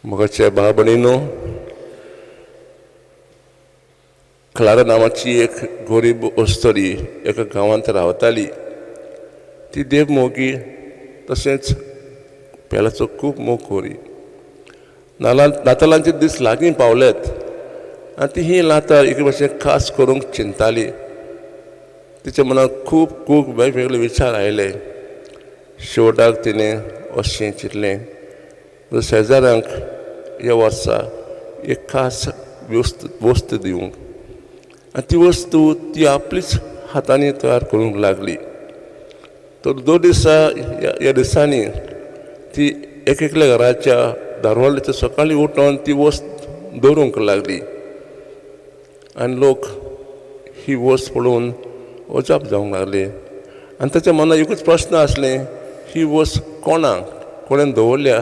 मोगाच्या भाव भयणीनो, क्लारा नांवाची एक गरीब अस्तुरी एका गांवांत रावताली. ती देव मोगी तशेंच पेलाचो खूब मोग करी. नाला नातालांचे दीस लागीं पावलेत आनी ती ही नाताल एके भाशेन खास करूंक चिंतताली. तिच्या मनांत खूब खूब वेगवेगळे विचार आयले. शेवटाक तिणें अशें चिंतलें, शेजाऱ्यांक ह्या वर्सा एक खास वस्त वस्त दिवंक, आनी ती वस्तू ती आपलीच हातांनी तयार करूंक लागली. तर दोन दिसा ह्या दिसांनी ती एक एकल्या घराच्या दारवळ्याचेर सकाळीं उठून ती वस्त दवरूंक लागली आनी लोक ही वस्त पळोवन अजाप जावंक लागले. आनी ताच्या मनांत एकूच प्रस्न आसलें, ही वस्त कोणाक कोणें दवरल्या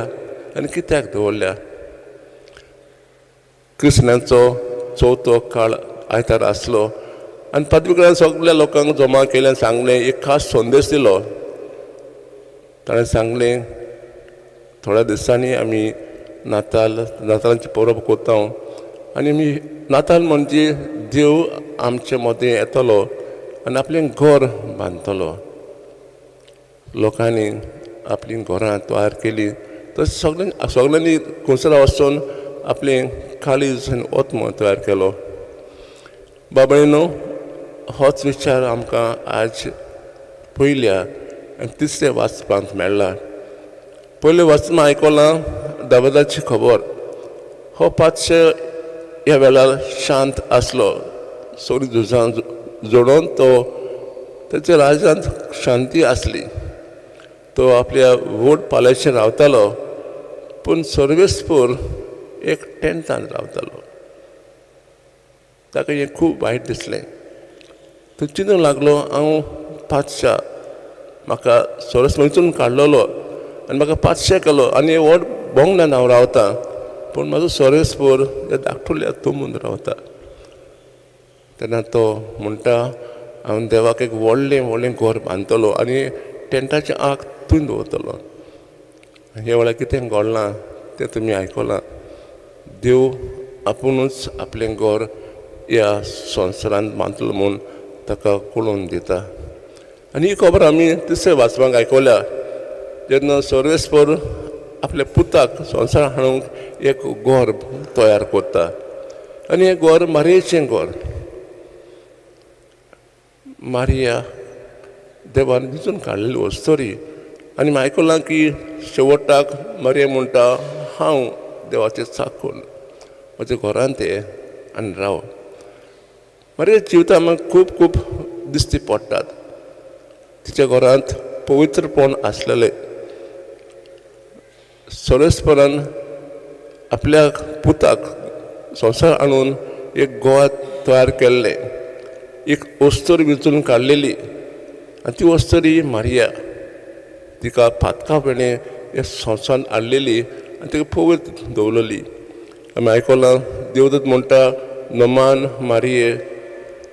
आनी कित्याक दवरल्या? क्रिस्तांवांचो चवथो काळ आयतार आसलो आनी पाद्रीकरान सगल्या लोकांक जमा केलें आनी सांगलें, एक खास संदेश दिलो. ताणें सांगलें, थोड्या दिसांनी आमी नाताल नातालांची परब करता आनी आमी नाताल म्हणजे देव आमचे मदें येतलो आनी आपलें घर बांदतलो. लोकांनी आपलीं घरां तयार केलीं, तर सगळ्यां सगळ्यांनी कुंसरा वचून आपलें काळीज आनी आत्मो तयार केलो. बाबा, होच विचार आमकां आज पयल्या आनी तिसऱ्या वाचपांत मेळ्ळा. पयलें वाचपां आयकलां दाविदाची खबर. हो पातशे ह्या वेळार शांत आसलो. सगळीं झुजां जोडोवन तो ताच्या राज्यांत शांती आसली. तो आपल्या व्हड पालाचेर रावतालो, पूण सर्वेस्पर एक टेंटान रावतालो. ताका हें खूब वायट दिसलें. तो चिंतूंक लागलो, हांव पातशा, म्हाका सोरस वचून काडलेलो आनी म्हाका पातशा केलो आनी व्हड बोंगल्यान हांव रावतां, पूण म्हाजो सोरेस्पर ह्या धाकटुल्या तुंबून रावता. तेन्ना तो म्हणटा, हांव देवाक एक व्हडलें व्हडलें घर बांदतलो आनी टेंटाचें आग थंय दवरतलो. हे वेळार कितें घडलां तें तुमी आयकलां. देव आपुणूच आपलें घर ह्या संवसारांत बांदतलो म्हूण ताका कळोवन दिता. आनी ही खबर आमी तिसऱ्या वाचपाक आयकल्या, जेन्ना सर्वेस्पर आपल्या पुताक संवसार हाडूंक एक घर तयार करता आनी हें घर मारयेचें घर. मारिया देवान विंचून काडलेली अस्तुरी. आनी आयकलां की शेवटाक मारिया म्हणटा, हांव देवाचें चाकून, म्हज्या घरांत ये आनी राव. मारिया जिविता आमकां खूब खूब दिश्टी पडटात. तिच्या घरांत पवित्रपण आसलेलें. सर्वेस्परान आपल्या पुताक संवसार हाडून एक गोवा तयार केल्लें, एक अस्तुरी विंचून काडलेली आनी ती अस्तुरी मारिया. तिका पातका वेणे ह्या संवसारांत हाडलेली आनी तिका पवित्र दवरलेली. आमी आयकलां देवदूत म्हणटा, नमान मारिये,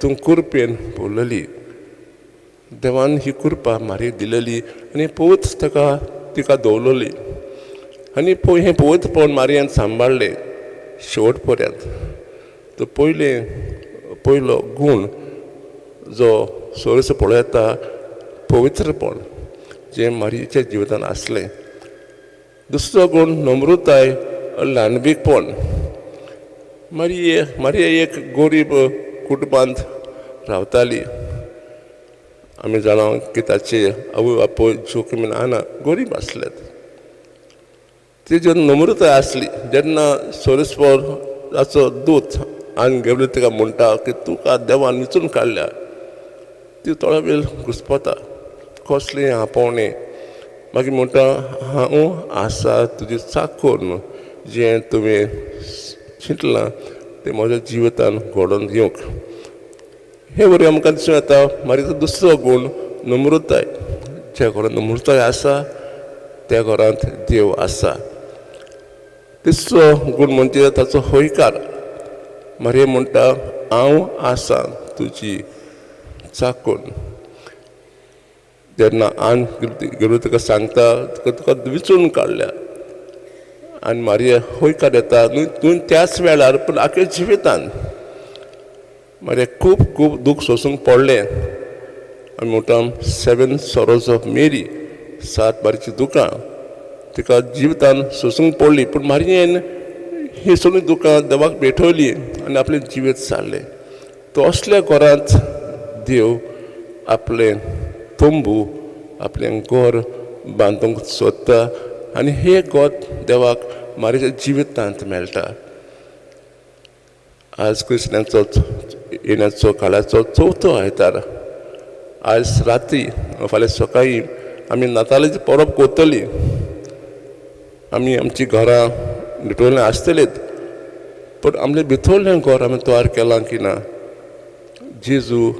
तूं कृपेन भरलेली. देवान ही कृपा मारयेक दिलेली आनी पवित्र ताका तिका दवरलेली. आनी हें पवित्रपण मारियान सांबाळ्ळें शेवट पर्यंत. तो पयलें पयलो गूण जो सोर्स पळयता, पवित्रपण जें मारयेच्या जिवितान आसलें. दुसरो गूण नम्रताय, ल्हानबीकपण. मारिये मारिया एक गरीब कुटुंबांत रावताली. आमी जाणा की ताचे आवय बापूय जोखमीन आना गरीब आसलेत. ती जेन्ना नम्रताय आसली, जेन्ना सोरेस्पराचो दूत आनी गेबरियल तिका म्हणटा की तुका देवान विंचून काडल्या, ती थोडो वेळ घुस्पता, कसलें आपोवणें. मागीर म्हणटा, हांव आसा तुजी चाकूर, जें तुवें चिंतलां तें म्हज्या जिवितान घडोवन येवंक. हे वरवीं आमकां दिसून येता मागीर दुसरो गूण नम्रताय. ज्या घरांत नम्रताय आसा त्या घरांत देव आसा. तिसरो गूण म्हणजे ताचो हयकार. मारया म्हणटा, हांव आसा तुजी चाकून. जेन्ना आन गेलो, तुका सांगता, तुका विचून काडल्या आनी मारिया हयकार दिता, न्हू न्हू त्याच वेळार पूण आख्या जिवितान मारिया खूब खूब दूख सोंसूंक पडलें. आमी म्हणटा 7 सॉरोज ऑफ मेरी, 7 बारीची दुकां तिका जिवितान सोंसूंक पडली, पूण मारियेन ही सगळीं दुकां देवाक भेटवली आनी आपलें जिवीत सारलें. तो असल्या घरांत देव आपलें तंबू, आपलें घर बांदूंक सोदता आनी हें घर देवाक मारियेच्या जिवितांत मेळटा. आज क्रिस्तांचो येण्याचो काळाचो चवथो आयतार. आयज राती फाल्यां सकाळीं आमी नातालाची परब करतली. आमी आमची घरां भितरलीं आसतलीत, पूण आमचें भितरलें घर आमी तयार केलां की ना? जेजू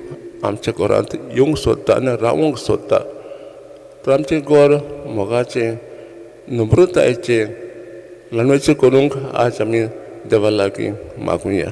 आमच्या घरांत येवंक सोदता आनी रावूंक सोदता. तर आमचें घर मोगाचें, नम्रतायेचें, ल्हानवेचें करूंक आज आमी देवा लागीं मागुया.